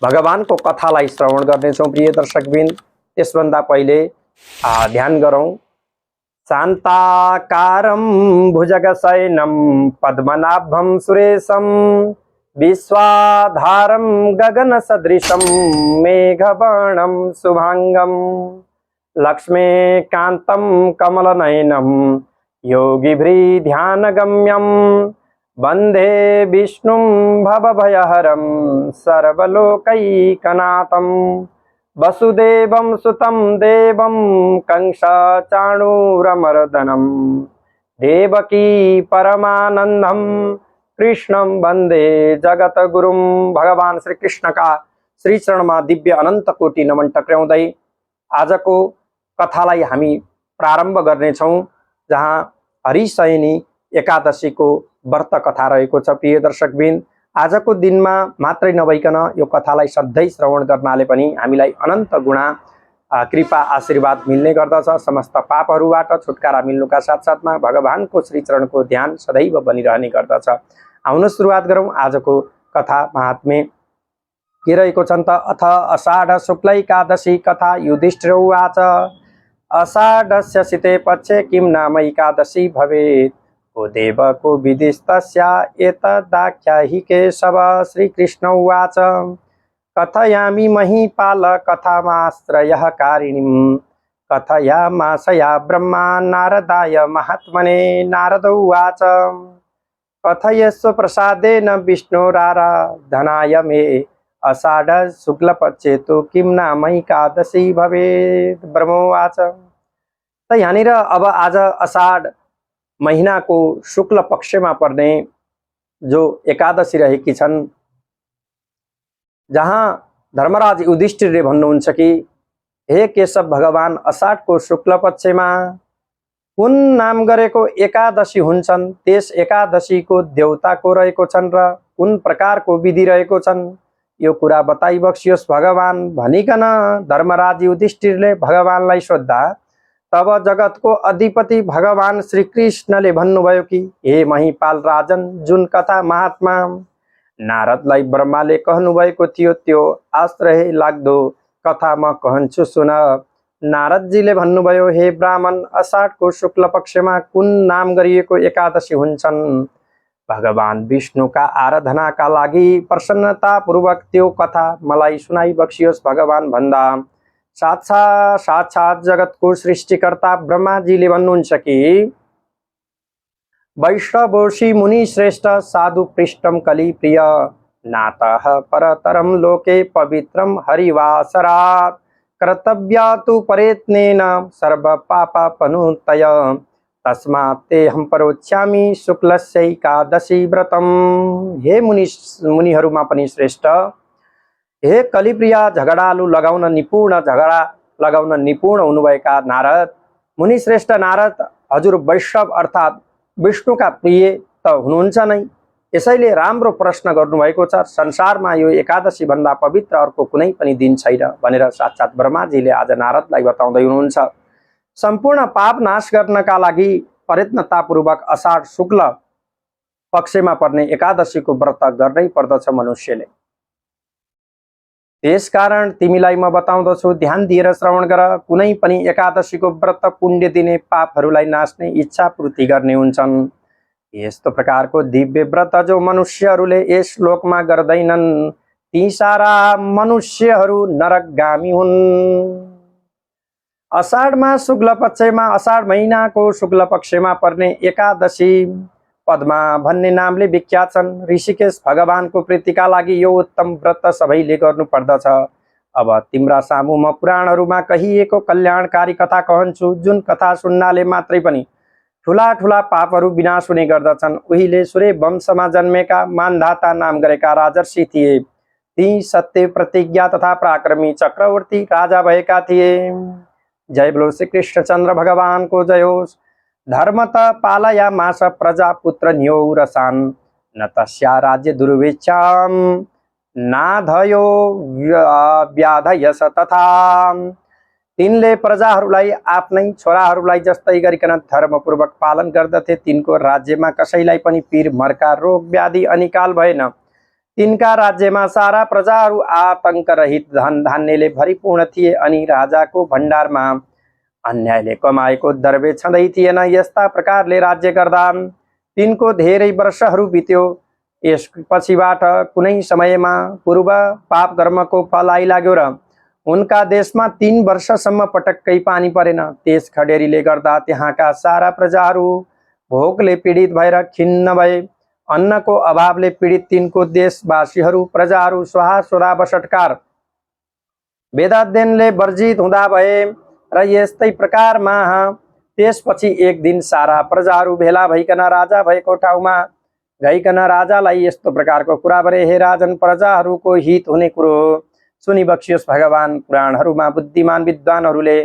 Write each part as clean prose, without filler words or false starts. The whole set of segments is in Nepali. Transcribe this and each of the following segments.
भगवानको कथालाई श्रवण गर्नेछौँ प्रिय दर्शकबिन। त्यसभन्दा पहिले ध्यान गरौँ। शान्ताकारं भुजगशयनं पद्मनाभं सुरेशं विश्वाधारं गगनसदृशं मेघवर्णं शुभांगं लक्ष्मीकान्तं कमलनयनं योगिभृध्यानगम्यं वन्दे विष्णुं भवभयहरं सर्वलोकैकनाथं वसुदेवं सुतं देवं कंसचाणूरमर्दनं देवकी परमानंदं कृष्णं वन्दे जगतगुरुं। भगवान श्री कृष्ण का श्री चरणमा दिव्य अनंत कोटि नमन टक्राउँदै आजको कथालाई हामी प्रारम्भ गर्नेछौँ, जहाँ हरिशयनी एकादशीको व्रत कथा रहेको छ। प्रिय दर्शकबिन, आजको दिनमा मात्रै नभइकन यो कथालाई सधैँ श्रवण गर्नाले पनि हामीलाई अनन्त गुणा कृपा आशीर्वाद मिल्ने गर्दछ। समस्त पापहरूबाट छुटकारा मिल्नुका साथसाथमा भगवानको श्री चरणको ध्यान सदैव बनिरहने गर्दछ। आउनु सुरुवात गरौँ आजको कथा महात्म्य के रहेको छन् त। अथ आषाढ शुक्ल एकादशी कथा। युधिष्ठिर उवाच आषाढस्य शिते पक्षे किं नाम एकादशी भवेत् ओ देवको विदिस्तस्या एतदाख्याहि केशव। श्रीकृष्ण उवाच कथयामि महीपाल कथामाश्रयः कारिणीं कथयामाशया ब्रह्मा नारदाय महात्मने। नारद उवाच कथयस्व प्रसादेन विष्णोराराधनाय मे आषाढ़ शुक्ल पक्षे तो किम नाम एकादशी भवेत्। ब्रह्मोवाच। त यहाँनिर अब आज आषाढ़ महीनाको शुक्ल पक्षमा पर्ने जो एकादशी रहेकी छन्, जहाँ धर्मराज युधिष्ठिरले भन्नुहुन्छ कि हे केशव भगवान, आषाढको शुक्ल पक्षमा कुन नाम गरेको एकादशी हुन्छन्, त्यस एकादशीको देवताको रहेको छन् र कुन प्रकारको विधि रहेको छन्, यो कुरा बताइबक्सियोस् भगवान भनिकन धर्मराज युधिष्ठिरले भगवानलाई सोद्धा तब जगतको अधिपति भगवान श्री कृष्णले भन्नुभयो कि हे महीपाल राजन, जुन कथा महात्मा नारदलाई ब्रह्माले कहनुभएको थियो त्यो आश्रय लाग्दो कथा म कहन्छु सुन। नारदजीले भन्नुभयो हे ब्राह्मण, आषाढको शुक्ल पक्षमा कुन नाम गरिएको एकादशी हुन्छन्, भगवान विष्णुका आराधनाका लागि प्रसन्नतापूर्वक त्यो कथा मलाई सुनाइबक्सियोस् भगवान भन्दा साक्षात जगतको सृष्टिकर्ता ब्रह्माजीले भन्नुहुन्छ कि वैष्णवोषि मुनि श्रेष्ठ साधु पृष्ठम कलि प्रिय नातः परतरम लोके पवित्रम हरिवासरात् कर्तव्या तु प्रयत्नेन सर्व पापपनुतय तस्मात् ते हम परोक्ष्यामि शुक्लस्य एकादशी व्रतम। हे मुनिहरूमा पनि श्रेष्ठ, हे कलिप्रिया झगडालु लगाउन निपुण हुनुभएका नारद, मुनि श्रेष्ठ नारद, हजुर वैष्णव अर्थात् विष्णुका प्रिय त हुनुहुन्छ नै, यसैले राम्रो प्रश्न गर्नुभएको छ। संसारमा यो एकादशी भन्दा पवित्र अर्को कुनै पनि दिन छैन भनेर साक्षात् ब्रह्माजीले आज नारदलाई बताउँदै हुनुहुन्छ। सम्पूर्ण पाप नाश गर्नका लागि प्रयत्नतापूर्वक आषाढ शुक्ल पक्षमा पर्ने एकादशीको व्रत गर्नै पर्दछ मनुष्यले। त्यसकारण तिमीलाई म बताउँदछु, ध्यान दिएर श्रवण गर। कुनै पनि एकादशीको व्रत पुण्य दिने, पापहरूलाई नाच्ने, इच्छा पूर्ति गर्ने हुन्छन्। यस्तो प्रकारको दिव्य व्रत जो मनुष्यहरूले यस लोकमा गर्दैनन् ती सारा मनुष्यहरू नरकगामी हुन्। आषाढमा शुक्ल पक्षमा, आषाढ महीनाको शुक्ल पक्षमा पर्ने एकादशी पद्मा भन्ने नामले विख्यात छन्। ऋषिकेश भगवानको प्रीतिका लागि यो उत्तम व्रत सबैले गर्नु पर्दछ। अब तिम्रा सामु म पुराणहरूमा कहिएको कल्याणकारी कथा कहन्छु, जुन कथा सुन्नाले मात्रै पनि ठुला ठुला पापहरू विनाश हुने गर्दछन्। उहिले सूर्य वंशमा जन्मेका मानधाता नाम गरेका राजर्षि थिए। ती सत्य प्रतिज्ञा तथा पराक्रमी चक्रवर्ती राजा भएका थिए। जय बोलो श्री कृष्णचन्द्र भगवान को जय होस्। धर्मत पालयामास प्रजा पुत्र न्यौरसान् न तस्या राज्य दुर्भिक्षां नाधयो व्याधयस तथा। तिनले प्रजाहरूलाई आफ्नै छोराहरूलाई जस्तै गरिकन धर्मपूर्वक पालन गर्दथे। तिनको राज्यमा कसैलाई पनि पीर मर्का रोग व्याधि अनिकाल भएन। तिनका राज्यमा सारा प्रजाहरू आतंक रहित धन धान्यले भरिपूर्ण थिए अनि राजाको भण्डारमा अन्यायले कमाएको द्रव्य छँदै थिएन। यस्ता प्रकारले राज्य गर्दा तिनको धेरै वर्षहरू बित्यो। यसपछिबाट कुनै समयमा पूर्व पाप कर्मको फल आइलाग्यो र उनका देशमा 3 वर्षसम्म पटक्कै पानी परेन। त्यस खडेरीले गर्दा त्यहाँका सारा प्रजाहरू भोकले पीडित भएर खिन्न भए। अन्नको अभावले पीडित तिनको देशवासीहरू प्रजाहरू स्वाहा स्वधा बसटकार वेदाध्ययनले वर्जित हुँदा भए र यस्तै प्रकारमा त्यसपछि एक दिन सारा प्रजाहरू भेला भइकन राजा भएको ठाउँमा गइकन राजालाई यस्तो प्रकारको कुरा गरे, हे राजन, प्रजाहरूको हित हुने कुरो सुनि बक्सियोस्। भगवान पुराणहरूमा बुद्धिमान विद्वानहरूले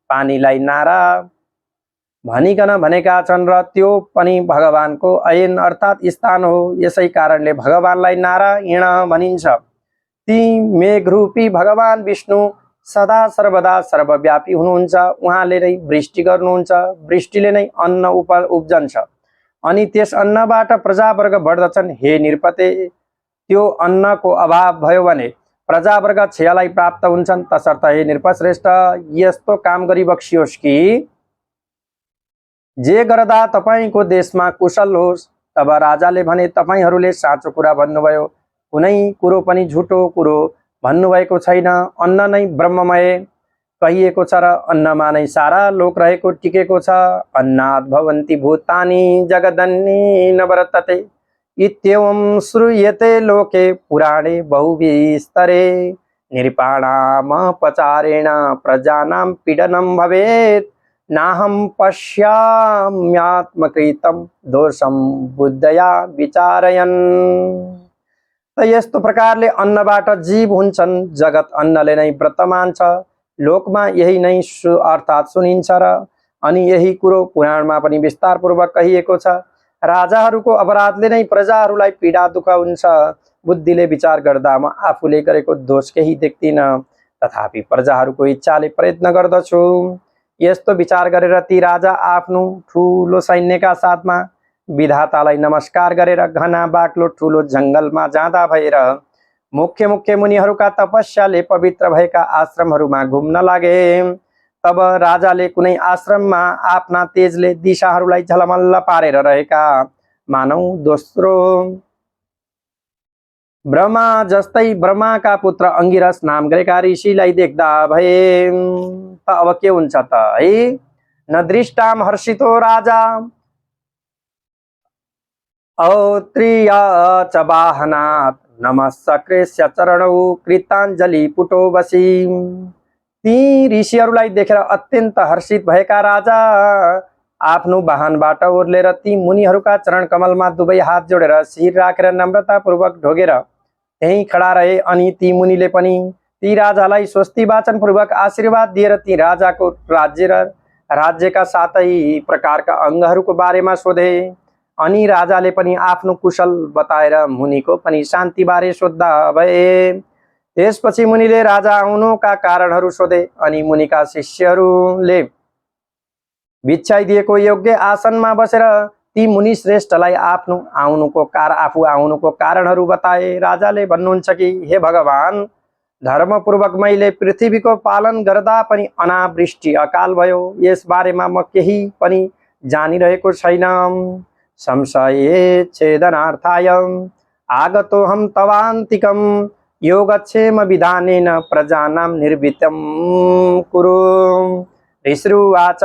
पानीलाई नारा भनिकन भनेका छन् र त्यो पनि भगवानको ऐन अर्थात् स्थान हो। यसै कारणले भगवानलाई नारायण भनिन्छ। ती मेघरूपी भगवान विष्णु सदा सर्वदा सर्वव्यापी हुनुहुन्छ। उहाँले नै वृष्टि गर्नुहुन्छ। वृष्टिले नै अन्न उब्जन्छ अनि त्यस अन्नबाट प्रजावर्ग बढ्दछन्। हे निरपते, त्यो अन्नको अभाव भयो भने प्रजावर्ग क्षयलाई प्राप्त हुन्छन्। तसर्थ हे नृपश्रेष्ठ, यस्तो काम गरी बक्सियोस् कि जे गर्दा तपाईको देशमा कुशल होस्। तब राजाले भने, तपाईहरूले साँचो कुरा भन्नुभयो, कुनै कुरो पनि झुटो कुरो भन्नुभएको छैन। अन्न नै ब्रह्ममय कहिएको छ र अन्नमा नै सारा लोक रहेको टिकेको छ। अन्नात् भवन्ति भूतानि जगदन्नेन वर्तते इत्येवं श्रूयते लोके पुराणे बहुविस्तरे। नृपाणामपचारेण प्रजानां पीडनं भवेत् नाहं पश्याम्यात्मकृतं दोषं बुद्धया विचारयन्। त यस्तो प्रकारले अन्नबाट जीव हुन्छन्। जगत अन्नले नै वर्तमान छ। लोकमा यही नै अर्थात् सुनिन्छ र अनि यही कुरो पुराणमा पनि विस्तारपूर्वक कहिएको छ। राजाहरूको अपराधले नै प्रजाहरूलाई पीडा दुःख हुन्छ। बुद्धिले विचार गर्दा म आफूले गरेको दोष केही देख्दिन, तथापि प्रजाहरूको इच्छाले प्रयत्न गर्दछु। यस्तो विचार गरेर ती राजा आफ्नो ठुलो सैन्यका साथमा विधातालाई नमस्कार गरेर घना बाक्लो ठुलो जङ्गलमा जाँदा भएर मुख्य मुख्य मुनिहरूका तपस्याले पवित्र भएका आश्रमहरूमा घुम्न लागे। तब राजाले कुनै आश्रममा आफ्ना तेजले दिशाहरूलाई झलमल्ल पारेर रहेका मानौ दोस्रो ब्रह्मा जस्तै ब्रह्माका पुत्र अंगिरस नाम गरेका ऋषिलाई देख्दा भए। त अब के हुन्छ त है? न दृष्टाम हर्षितो राजा औत्रिय च वाहनात् नमस्कृत्य चरणौ कृताञ्जलि पुटो बसी। ती ऋषिहरूलाई देखेर अत्यन्त हर्षित भएका राजा आफ्नो वाहनबाट ओर्लेर ती मुनिहरूका चरण कमलमा दुवै हात जोडेर शिर राखेर नम्रतापूर्वक ढोगेर त्यही खडा रहे। अनि ती मुनिले पनि ती राजालाई स्वस्ति वाचन पूर्वक आशीर्वाद दिएर ती राजाको राज्य र राज्यका सातै प्रकारका अङ्गहरूको बारेमा सोधे। अनि राजाले पनि आफ्नो कुशल बताएर मुनिको पनि शान्ति बारे सोध्दा भए। त्यसपछि मुनिले राजा आउनुका कारणहरू सोधे। अनि मुनिका शिष्यहरूले बिछ्याइदिएको योग्य आसनमा बसेर ती मुनि श्रेष्ठलाई आफू आउनुको कारणहरू बताए। राजाले भन्नुहुन्छ कि हे भगवान, धर्मपूर्वक मैले पृथ्वीको पालन गर्दा पनि अनावृष्टि अकाल भयो। यस बारेमा म केही पनि जानिरहेको छैन। संशये छेदनार्थाय आगतोऽहं तवान्तिकं योगक्षेम विधानेन प्रजानां निर्वितं कुरु। ऋषिरुवाच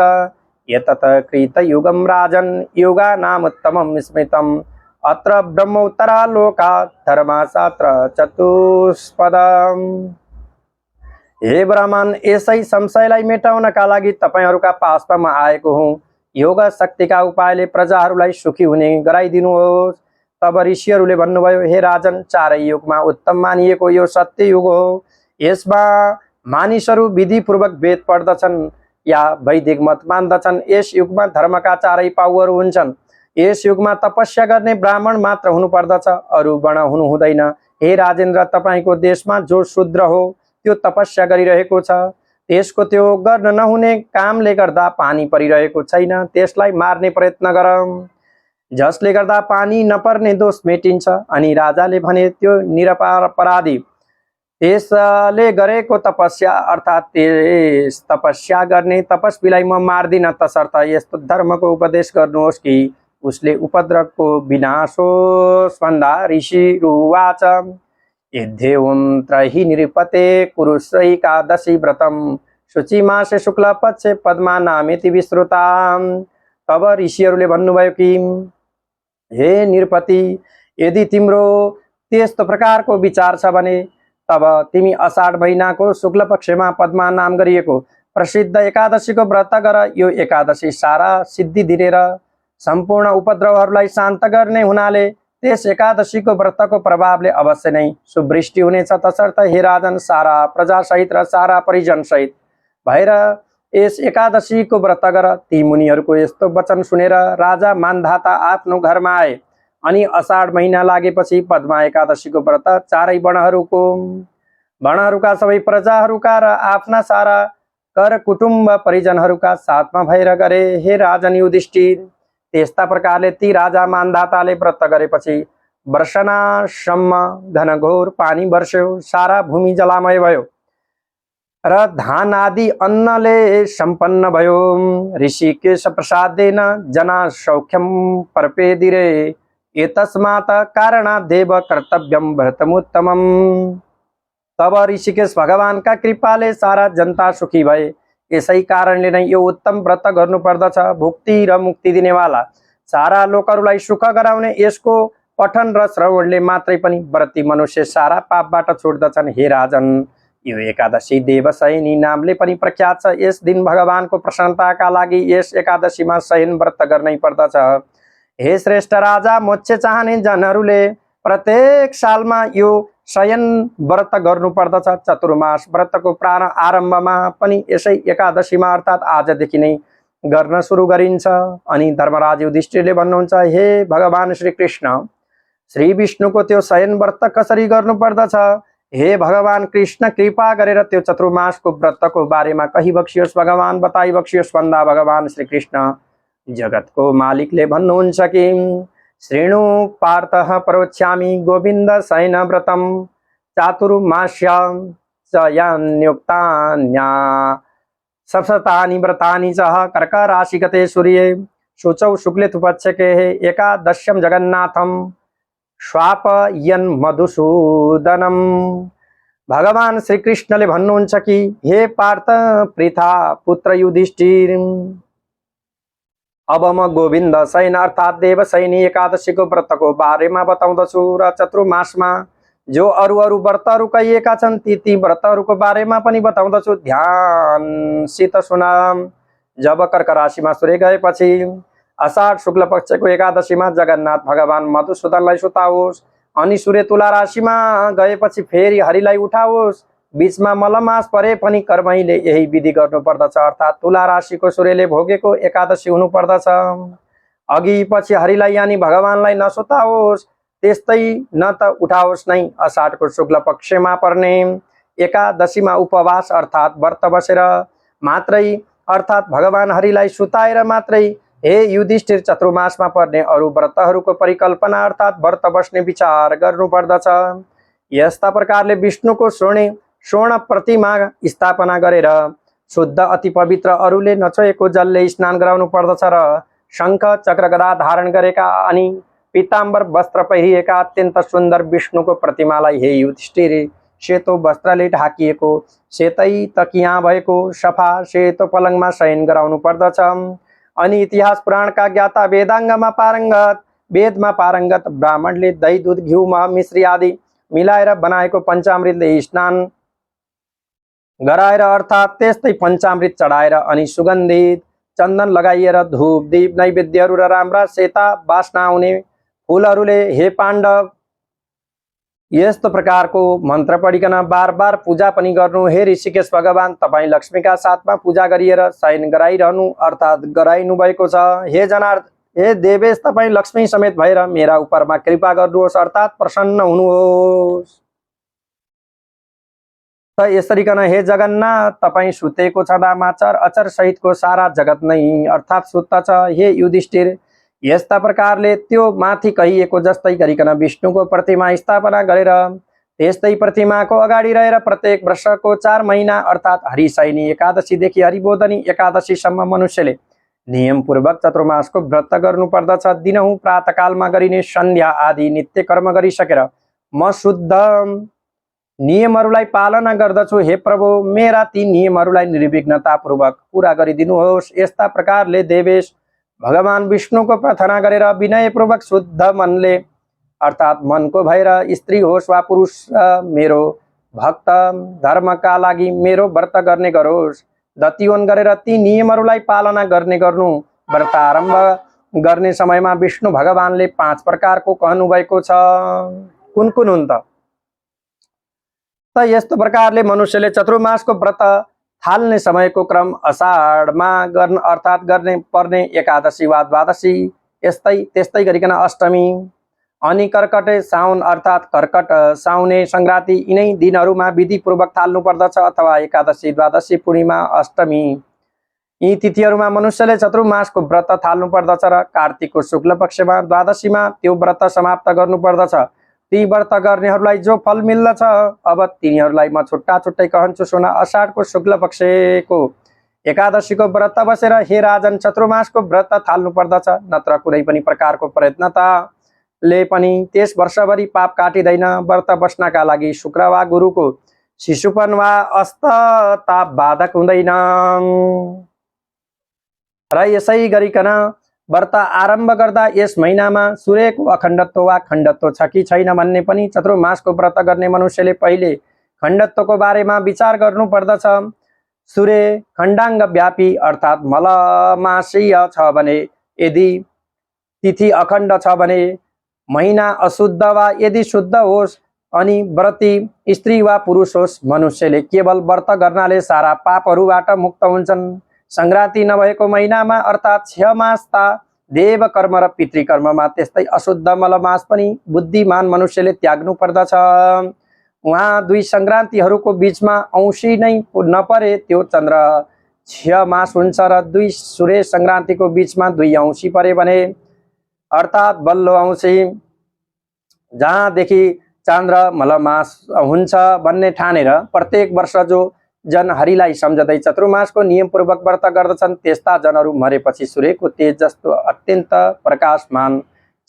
एतत् कृतयुगं राजन् योगानामुत्तमं स्मृतम् अत्र ब्रह्मोत्तरा लोकात् धर्मशास्त्र चतुष्पदम्। हे ब्राह्मण, यसै संशयलाई मेटाउनका लागि तपाईहरूका पासमा म आएको हुँ। योग शक्तिका उपायले प्रजाहरूलाई सुखी हुने गराइदिनुहोस्। तब ऋषिहरूले भन्नुभयो, हे राजन, चारै युगमा उत्तम मानिएको यो सत्य युग हो। यसमा मानिसहरू विधिपूर्वक वेद पढ्दछन् या वैदिक मत मान्दछन्। यस युगमा धर्मका चारै पाउहरू हुन्छन्। यस युगमा तपस्या गर्ने ब्राह्मण मात्र हुनुपर्दछ, अरू वर्ण हुनु हुँदैन। हे राजेन्द्र, तपाईको देशमा जो शूद्र हो त्यो तपस्या गरिरहेको छ। त्यसको त्यो गर्न नहुने कामले गर्दा पानी परिरहेको छैन। त्यसलाई मार्ने प्रयत्न गर। जसले गर्दा पानी नपर्ने दोष मेटिन्छ। अनि राजाले भने त्यो निरपराधी त्यसले गरेको तपस्या अर्थात् त्यस तपस्या गर्ने तपस्वीलाई म मार्दिन, तसर्थ यस्तो धर्मको उपदेश गर्नुहोस् कि उसले उपद्रवको विनाश होस्। भन्दा ऋषिरुवाच यद्येवं त्रयी निरुपते कुरुश्रैकादशी व्रतं शुचिमासे शुक्लपक्षे पद्मा नामेति विश्रुता। तब ऋषिहरूले भन्नुभयो कि हे निरुपति, यदि तिम्रो त्यस्तो प्रकारको विचार छ भने तब तिमी अषाढ महिनाको शुक्ल पक्षमा पद्मा नाम गरिएको प्रसिद्ध एकादशीको व्रत गर। यो एकादशी सारा सिद्धि दिने र सम्पूर्ण उपद्रवहरूलाई शान्त गर्ने हुनाले त्यस एकादशीको व्रतको प्रभावले अवश्य नै सुवृष्टि हुनेछ। तसर्थ हे राजन, सारा प्रजा सहित र सारा परिजन सहित भएर यस एकादशीको व्रत गर। ती मुनिहरूको यस्तो वचन सुनेर राजा मान्धाता आफ्नो घरमा आए। अनि अषाढ महिना लागेपछि पद्मा एकादशीको व्रत चारै वर्णहरूका सबै प्रजाहरूका र आफ्ना सारा कर कुटुम्ब परिजनहरूका साथमा भएर गरे। हे राजन युधिष्ठिर, त्यस्ता प्रकारले ती राजा मान्धाताले व्रत गरेपछि वर्षनासम्म घनघोर पानी वर्ष्यो, सारा भूमि जलामय भयो र धान आदि अन्नले सम्पन्न भयो। ऋषिकेश प्रसादेन जना सौख्यम पर्पेदिरे एतस्मात् कारणादेव कर्तव्यम व्रतमुत्तमम्। तब ऋषिकेश भगवानका कृपाले सारा जनता सुखी भए। यसै कारणले नै यो उत्तम व्रत गर्नुपर्दछ। भुक्ति र मुक्ति दिनेवाला सारा लोकहरूलाई सुख गराउने यसको पठन र श्रवणले मात्रै पनि व्रती मनुष्य सारा पापबाट छुट्दछन्। हे राजन, यो एकादशी देवशयनी नामले पनि प्रख्यात छ। यस दिन भगवानको प्रसन्नताका लागि यस एकादशीमा शयन व्रत गर्नै पर्दछ। हे श्रेष्ठ राजा, मोक्ष चाहने जनहरूले प्रत्येक सालमा यो शयन व्रत गर्नु पर्दछ। चतुर्मास व्रतको आरम्भमा पनि यसै एकादशीमा अर्थात् आजदेखि नै गर्न सुरु गरिन्छ। अनि धर्मराज युधिष्ठिरले भन्नुहुन्छ, हे भगवान श्री कृष्ण, श्री विष्णुको त्यो शयन व्रत कसरी गर्नु पर्दछ? हे भगवान कृष्ण, कृपा गरेर त्यो चतुर्मासको व्रतको बारेमा कही बक्सियोस्, भगवान बताई बक्सियोस्। भन्दा भगवान श्री कृष्ण जगतको मालिकले भन्नुहुन्छ कि श्रेणु पार्थः परोक्ष्यामि गोविन्द शयन व्रतम चातुर्मास्यां चयान्युक्तान्या सप्ततानि व्रतानि च कर्क राशिगते सूर्ये शुचौ शुक्ले तुपच्छके एकादश्यं जगन्नाथं श्वापयन् मधुसूदनम। भगवान श्री कृष्णले भन्नुहुन्छ कि हे पार्थ पृथा पुत्र युधिष्ठिर, अब म गोविन्द शयन अर्थात् देवशयनी एकादशीको व्रतको बारेमा बताउँदछु र चतुर्मासमा जो अरू व्रतहरू कहिएका छन् ती व्रतहरूको बारेमा पनि बताउँदछु। ध्यानसित सुन। जब कर्क राशिमा सूर्य गएपछि अषाढ शुक्ल पक्षको एकादशीमा जगन्नाथ भगवान मधुसूदनलाई सुताओस्। अनि सूर्य तुला राशिमा गएपछि फेरि हरिलाई उठाओस्। बीचमा मलमास परे पनि कर्मैले यही विधि गर्नु पर्दछ, अर्थात् तुला राशिको सूर्यले भोगेको एकादशी हुनु पर्दछ। अघि पछि हरिलाई यानी भगवानलाई नसुताओस्, त्यस्तै न त उठाओस् नै। अषाढको शुक्ल पक्षमा पर्ने एकादशीमा उपवास अर्थात् व्रत बसेर मात्रै अर्थात् भगवान हरिलाई सुताएर मात्रै हे युधिष्ठिर चतुर्मासमा पर्ने अरू व्रतहरूको परिकल्पना अर्थात् व्रत बस्ने विचार गर्नु पर्दछ। यस्ता प्रकारले विष्णुको स्वर्ण प्रतिमा स्थापना गरेर शुद्ध अति पवित्र अरूले नछोएको जलले स्नान गराउनु पर्दछ र शङ्ख चक्र गदा धारण गरेका अनि पीताम्बर वस्त्र पहिरिएका अत्यन्त सुन्दर विष्णुको प्रतिमालाई हे युधिष्ठिर सेतो वस्त्रले ढाकिएको सेतै तकिया भएको सफा सेतो पलङमा शयन गराउनु पर्दछ। अनि इतिहास पुराणका ज्ञाता वेदमा पारङ्गत ब्राह्मणले दही दूध घिउ मह मिश्री आदि मिलाएर बनाएको पञ्चामृतले स्नान गराएर अर्थात् त्यस्तै पञ्चामृत चढाएर अनि सुगन्धित चन्दन लगाइएर धूप दीप नैवेद्यहरू र राम्रा सेता बास्ना आउने फुलहरूले हे पाण्डव यस्तो प्रकारको मन्त्र पढिकन बार बार पूजा पनि गर्नु। हे ऋषिकेश भगवान, तपाईँ लक्ष्मीका साथमा पूजा गरिएर शयन गराइरहनु अर्थात् गराइनु भएको छ। हे देवेश, तपाईँ लक्ष्मी समेत भएर मेरा उपरमा कृपा गर्नुहोस् अर्थात् प्रसन्न हुनुहोस्। त यसरीकन हे जगन्नाथ, तपाईँ सुतेको छँदा माचर अचर सहितको सारा जगत नै अर्थात् सुत्दछ। हे युधिष्ठिर, यस्ता प्रकारले त्यो माथि कहिएको जस्तै गरिकन विष्णुको प्रतिमा स्थापना गरेर त्यस्तै प्रतिमाको अगाडि रहेर प्रत्येक वर्षको 4 महिना अर्थात् हरिशयनी एकादशीदेखि हरिबोधनी एकादशीसम्म मनुष्यले नियमपूर्वक चतुर्मासको व्रत गर्नुपर्दछ। दिनहुँ प्रातःकालमा गरिने सन्ध्या आदि नित्य कर्म गरिसकेर म शुद्ध नियमहरूलाई पालना गर्दछु। हे प्रभु, मेरा ती नियमहरूलाई निर्विघ्नतापूर्वक पूरा गरिदिनुहोस्। यस्ता प्रकारले देवेश भगवान विष्णुको प्रार्थना गरेर विनयपूर्वक शुद्ध मनले अर्थात् मनको भएर स्त्री होस् वा पुरुष मेरो भक्त धर्मका लागि मेरो व्रत गर्ने गरोस्। दतिवन गरेर ती नियमहरूलाई पालना गर्ने गर्नु। व्रत आरम्भ गर्ने समयमा विष्णु भगवानले 5 प्रकारको कहनुभएको छ। कुन कुन हुन् त? यस्तो प्रकारले मनुष्यले चतुर्मासको व्रत थाल्ने समयको क्रम अषाढमा गर्न अर्थात् गर्ने पर्ने एकादशी वा द्वादशी, त्यस्तै गरिकन अष्टमी अनि कर्कटे साउन अर्थात् कर्कट साउने संक्रान्ति, यिनै दिनहरूमा विधिपूर्वक थाल्नु पर्दछ। अथवा एकादशी, द्वादशी, पूर्णिमा, अष्टमी यी तिथिहरूमा मनुष्यले चतुर्मासको व्रत थाल्नु पर्दछ र कार्तिकको शुक्ल पक्षमा द्वादशीमा त्यो व्रत समाप्त गर्नु पर्दछ। ती व्रत गर्नेहरूलाई जो फल मिल्दछ अब तिनीहरूलाई म छुट्टा छुट्टै कहन्छु सुन। अषाढको शुक्ल पक्षको एकादशीको व्रत बसेर हे राजन चतुर्मासको व्रत थाल्नु पर्दछ, नत्र कुनै पनि प्रकारको प्रयत्नताले पनि त्यस वर्षभरि पाप काटिँदैन। व्रत बस्नका लागि शुक्र वा गुरुको शिशुपन वा अस्तताप बाधक हुँदैन र यसै गरिकन व्रत आरम्भ गर्दा यस महिनामा सूर्यको अखण्डत्व वा खण्डत्व छ कि छैन भन्ने पनि चतुर्मासको व्रत गर्ने मनुष्यले पहिले खण्डत्वको बारेमा विचार गर्नु पर्दछ। सूर्य खण्डाङ्ग व्यापी अर्थात् मलमासीय छ भने, यदि तिथि अखण्ड छ भने, महिना अशुद्ध वा यदि शुद्ध होस् अनि व्रती स्त्री वा पुरुष होस्, मनुष्यले केवल व्रत गर्नाले सारा पापहरूबाट मुक्त हुन्छन्। संक्रान्ति नभएको महिनामा अर्थात् 6 मासता देव कर्म र पितृकर्ममा त्यस्तै अशुद्ध मलमास पनि बुद्धिमान मनुष्यले त्याग्नु पर्दछ। उहाँ 2 संक्रान्तिहरूको बीचमा औँसी नै नपरे त्यो चन्द्र 6 मास हुन्छ र 2 सूर्य संक्रान्तिको बीचमा 2 औँसी परे भने अर्थात् बल्लो औँसी जहाँदेखि चन्द्र मलमास हुन्छ भन्ने ठानेर प्रत्येक वर्ष जो जन हरिलाई सम्झदै चतुर्मासको नियमपूर्वक व्रत गर्दछन् त्यस्ता जनहरू मरेपछि सूर्यको तेज जस्तो अत्यन्त प्रकाशमान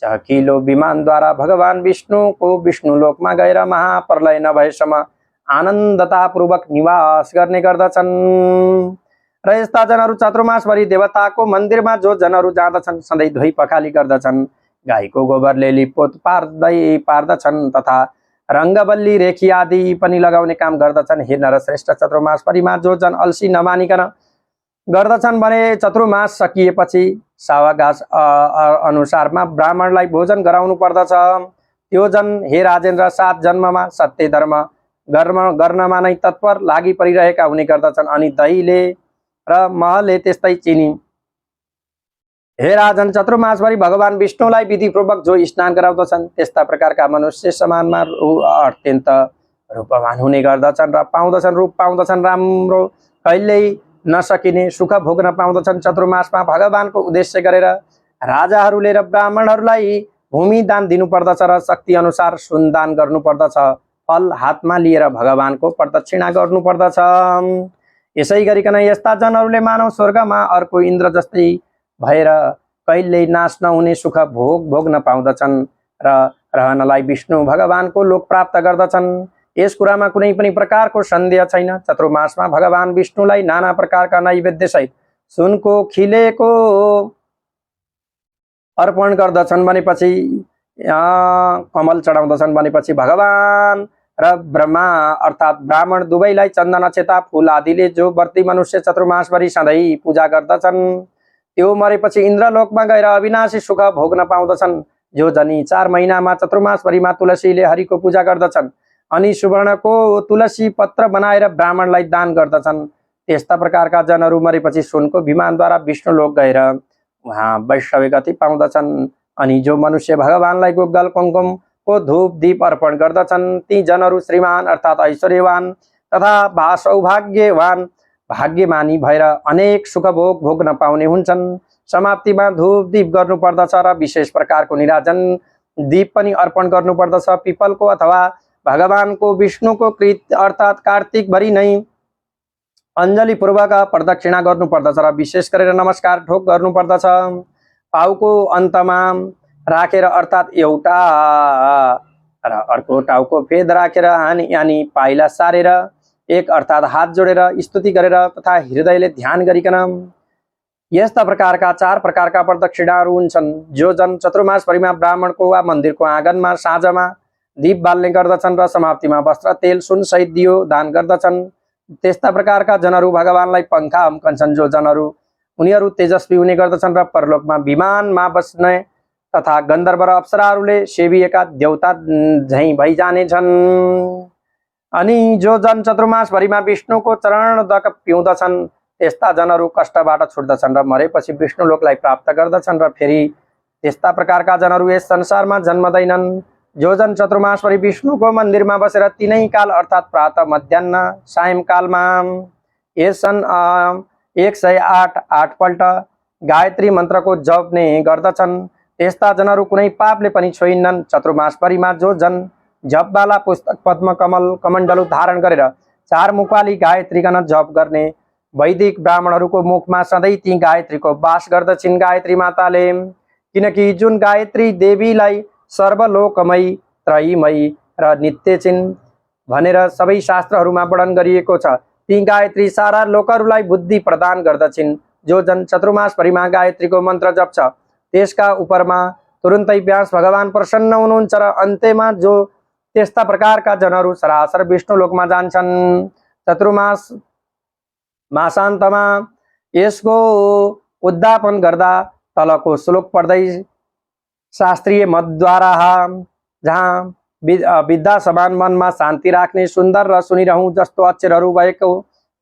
चहकिलो विमानद्वारा भगवान विष्णुको विष्णुलोकमा गएर महाप्रलय नभएसम्म आनन्दतापूर्वक निवास गर्ने गर्दछन्। र यस्ता जनहरू चतुर्मासभरि देवताको मन्दिरमा जो जनहरू जाँदछन् सधैँ धोइ पखाली गर्दछन्, गाईको गोबरले लिपोत पार्दछन् तथा रङ्गबल्ली रेखी आदि पनि लगाउने काम गर्दछन्। हे नरश्रेष्ठ, चतुर्मासभरिमा जो जन अल्सी नमानिकन गर्दछन् भने चतुर्मास सकिएपछि सावकाश अनुसारमा ब्राह्मणलाई भोजन गराउनु पर्दछ। त्यो जन हे राजेन्द्र 7 जन्ममा सत्य धर्म गर्नमा नै तत्पर लागि परिरहेका हुने गर्दछन् अनि दहीले र महले त्यस्तै चिनी। हे राजन, चतुर्मासभरि भगवान विष्णुलाई विधिपूर्वक जो स्नान गराउँदछन् त्यस्ता प्रकारका मनुष्य समानमा अत्यन्त रूपवान हुने गर्दछन् र रूप पाउँदछन्। राम्रो कहिल्यै नसकिने सुख भोग्न पाउँदछन्। चतुर्मासमा भगवानको उद्देश्य गरेर राजाहरूले र ब्राह्मणहरूलाई भूमि दान दिनुपर्दछ र शक्ति अनुसार सुन दान गर्नुपर्दछ। फल हातमा लिएर भगवानको प्रदक्षिणा गर्नुपर्दछ। यसै गरिकन यस्ता जनहरूले मानव स्वर्गमा अर्को इन्द्र जस्तै भएर कहिल्यै नाश नहुने सुख भोग भोग्न पाउँदछन् र रहनलाई विष्णु भगवानको लोक प्राप्त गर्दछन्। यस कुरामा कुनै पनि प्रकारको सन्देह छैन। चतुर्मासमा भगवान विष्णुलाई नाना प्रकारका नैवेद्य सहित सुनको खिलेको अर्पण गर्दछन् भनेपछि कमल चढाउँदछन् भनेपछि भगवान र ब्रह्मा अर्थात् ब्राह्मण दुवैलाई चन्दन अक्षता फूल आदिले जो व्रती मनुष्य चतुर्मासभरि सधैँ पूजा गर्दछन् त्यो मरेपछि इन्द्रलोकमा गएर अविनाशी सुख भोग्न पाउँदछन्। जो जनी 4 महिनामा चतुर्मासभरिमा तुलसीले हरिको पूजा गर्दछन् अनि सुवर्णको तुलसी पत्र बनाएर ब्राह्मणलाई दान गर्दछन् त्यस्ता प्रकारका जनहरू मरेपछि सुनको विमानद्वारा विष्णुलोक गएर उहाँ वैष्णव गति पाउँदछन्। अनि जो मनुष्य भगवानलाई गुग्गल कुङ्कुमको धूप दीप अर्पण गर्दछन् ती जनहरू श्रीमान अर्थात् ऐश्वर्यवान तथा सौभाग्यवान भाग्यमानी भएर अनेक सुख भोग भोग्न पाउने हुन्छन्। समाप्तिमा धूप दीप गर्नुपर्दछ र विशेष प्रकारको निराजन दीप पनि अर्पण गर्नुपर्दछ। पिपलको अथवा भगवानको विष्णुको कृत अर्थात् कार्तिक भरि नै अञ्जली पूर्वक प्रदक्षिणा गर्नुपर्दछ र विशेष गरेर नमस्कार ढोक गर्नुपर्दछ। पाउको अन्तमा राखेर अर्थात् एउटा र अर्को टाउको फेद राखेर यानी पाइला सारेर एक अर्थात् हात जोडेर स्तुति गरेर तथा हृदयले ध्यान गरिकन यस्ता प्रकारका 4 प्रकारका प्रदक्षिणाहरू हुन्छन्। जो जन चतुर्मासभरिमा ब्राह्मणको वा मन्दिरको आँगनमा साँझमा दीप बाल्ने गर्दछन् र समाप्तिमा वस्त्र तेल सुन सहित दियो दान गर्दछन्, त्यस्ता प्रकारका जनहरू भगवानलाई पंखा अम्कन्छन्। जो जनहरू उनीहरू तेजस्वी हुने गर्दछन् र परलोकमा विमानमा बस्ने तथा गन्धर्व र अप्सराहरूले सेविएका देवता झैं भइजानेछन्। अनि जो जन चतुर्मासभरिमा विष्णुको चरण दक पिउँदछन् त्यस्ता जनहरू कष्टबाट छुट्दछन् र मरेपछि विष्णु लोकलाई प्राप्त गर्दछन् र फेरि त्यस्ता प्रकारका जनहरू यस संसारमा जन्मदैनन्। जो जन चतुर्मासभरि विष्णुको मन्दिरमा बसेर तीनै काल अर्थात् प्रातः मध्याह्न सायंकालमा यस 108 पल्ट गायत्री मन्त्रको जप्ने गर्दछन् त्यस्ता जनहरू कुनै पापले पनि छोइन्नन्। चतुर्मासभरिमा जो जन जपवाला पुस्तक पद्म कमल कमण्डलु धारण गरेर 4 मुखवाली गायत्री गण जप गर्ने वैदिक ब्राह्मणहरूको मुखमा सधैँ ती गायत्रीको वास गर्दछिन् गायत्री माताले। किनकि जुन गायत्री देवीलाई सर्वलोकमयी त्रयीमयी र नित्य छिन् भनेर सबै शास्त्रहरूमा वर्णन गरिएको छ, ती गायत्री सारा लोकहरूलाई बुद्धि प्रदान गर्दछिन्। जो जन चतुर्मासभरिमा गायत्रीको मन्त्र जप्छ त्यसका उपरमा तुरुन्तै व्यास भगवान प्रसन्न हुनुहुन्छ र अन्त्यमा जो त्यस्ता प्रकारका जनहरू सरासर विष्णु लोकमा जान्छन्। चतुर्मास मासान्तमा यसको उद्यापन गर्दा तलको श्लोक पढ्दै शास्त्रीय मतद्वारा जहाँ विद्या समान मनमा शान्ति राख्ने सुन्दर र सुनिरहँ जस्तो अक्षरहरू भएको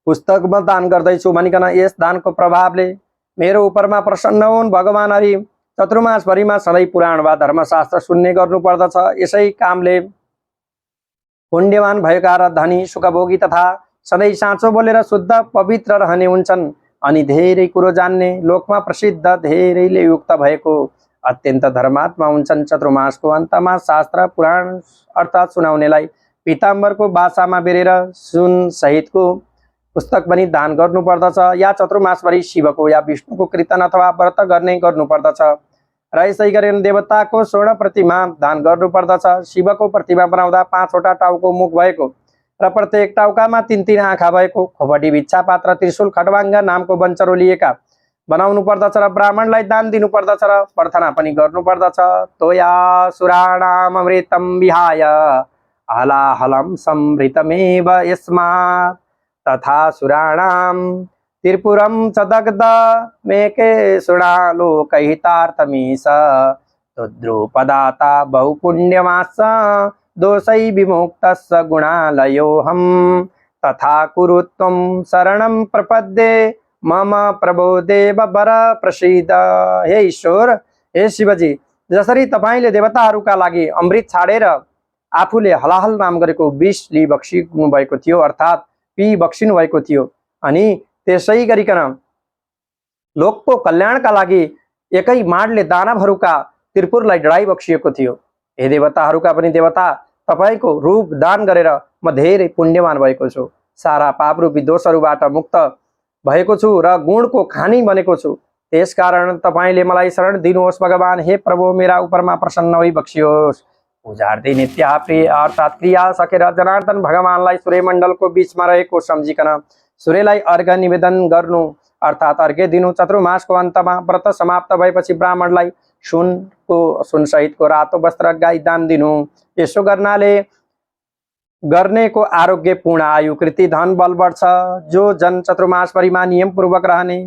पुस्तकमा दान गर्दैछु भनिकन यस दानको प्रभावले मेरो उपरमा प्रसन्न हुन् भगवान हरि। चतुर्मासभरिमा सधैँ पुराण वा धर्मशास्त्र सुन्ने गर्नुपर्दछ। यसै कामले पुण्यवान भएका र धनी सुखभोगी तथा सधैँ साँचो बोलेर शुद्ध पवित्र रहने हुन्छन् अनि धेरै कुरो जान्ने लोकमा प्रसिद्ध धेरैले युक्त भएको अत्यन्त धर्मात्मा हुन्छन्। चतुर्मासको अन्तमा शास्त्र पुराण अर्थात् सुनाउनेलाई पीताम्बरको बासामा बेरेर सुन सहितको पुस्तक पनि दान गर्नुपर्दछ। या चतुर्मासभरि शिवको या विष्णुको कीर्तन अथवा व्रत गर्ने गर्नुपर्दछ र यसै गरेर देवताको स्वर्ण प्रतिमा दान गर्नुपर्दछ। शिवको प्रतिमा बनाउँदा 5 वटा टाउको मुख भएको र प्रत्येक टाउकामा 3-3 आँखा भएको खोपटी भिक्षा पात्र त्रिशूल खटवाङ्ग नामको वञ्चरो लिएका बनाउनु पर्दछ र ब्राह्मणलाई दान दिनुपर्दछ र प्रार्थना पनि गर्नुपर्दछ। तोया सुराणाम अमृतम विहाय हलाहलम समृतमेव यस्मात् तथा सुराणाम त्रिपुरम सदग्ध मेके सुणा लोकहितार्थमीश रुद्रोपदाता बहुपुण्यमास दोषै विमुक्तस्य गुणालयोऽहं तथा कुरु त्वं शरणं प्रपद्ये मम प्रभो देव वर प्रसीद। हे ईश्वर, हे शिवजी, जसरी तपाईले देवताहरूका लागि अमृत छाडेर आफूले हलाहल नाम गरेको विष लि बक्सिनु भएको थियो अर्थात् पी बक्सिनु भएको थियो अनि त्यसै गरिकन लोकको कल्याणका लागि एकै माडले दानवहरूका त्रिपुरलाई डढाइ बक्सिएको थियो। हे देवताहरूका पनि देवता, तपाईको रूप दान गरेर म धेरै पुण्यवान भएको छु, सारा पाप रूपी दोषहरूबाट मुक्त भएको छु र गुणको खानी बनेको छु। त्यसकारण तपाईले मलाई शरण दिनुहोस् भगवान। हे प्रभु, मेरा उपरमा प्रसन्न भई बक्सियोस्। पूजार्थे नित्य प्रिय अर्थात् क्रिया सकेर जनार्दन भगवानलाई सूर्यमण्डलको बीचमा रहेको सम्झिकन सूर्यलाई अर्घ निवेदन गर्नु अर्थात् अर्घ्य दिनु। चतुर्मासको अन्तमा व्रत समाप्त भएपछि ब्राह्मणलाई सुन सहितको रातो वस्त्र गाई दान दिनु। यसो गर्नाले गर्नेको आरोग्य पूर्ण आयु कृति धन बल बढ्छ। जो जन चतुर्मासभरिमा नियम पूर्वक रहने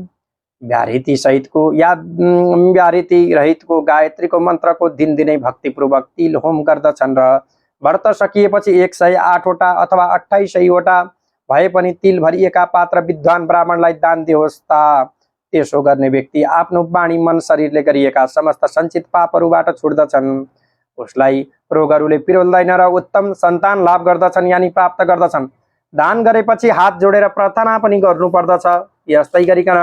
व्याहृति सहितको या व्याहृति रहितको गायत्रीको मन्त्रको दिनदिनै भक्तिपूर्वक तिल होम गर्दछन् र व्रत सकिएपछि 108 वटा अथवा 2800 वटा भए पनि तिल भरिएका पात्र विद्वान ब्राह्मणलाई दान दियोस्। त्यसो गर्ने व्यक्ति आफ्नो वाणी मन शरीरले गरिएका समस्त सञ्चित पापहरूबाट छुट्दछन्। उसलाई रोगहरूले पिरोल्दैन र उत्तम सन्तान लाभ गर्दछन् यानी प्राप्त गर्दछन्। दान गरेपछि हात जोडेर प्रार्थना पनि गर्नुपर्दछ। यस्तै गरिकन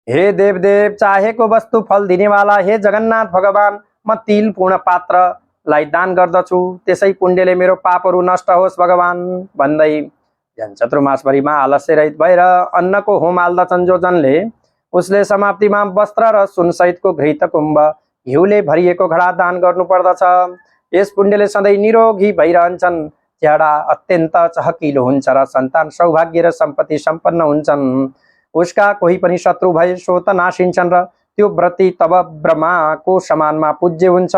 हे देवदेव, चाहेको वस्तु फल दिनेवाला हे जगन्नाथ भगवान, म तिल पूर्ण पात्रलाई दान गर्दछु, त्यसै पुण्यले मेरो पापहरू नष्ट होस् भगवान भन्दै जन चतुर्मासभरिमा आलस्य रहित भएर अन्नको होम हाल्दछन् जो जनले, उसले समाप्तिमा वस्त्र र सुनसहितको घृत कुम्भ घिउले भरिएको घडा दान गर्नु पर्दछ। यस पुण्यले सधैँ निरोगी भइरहन्छन्, चेहरा अत्यन्त चहकिलो हुन्छ र सन्तान सौभाग्य र सम्पत्ति सम्पन्न हुन्छन्। उसका कोही पनि शत्रु भए सो त नासिन्छन् र त्यो व्रती तब ब्रह्माको समानमा पूज्य हुन्छ।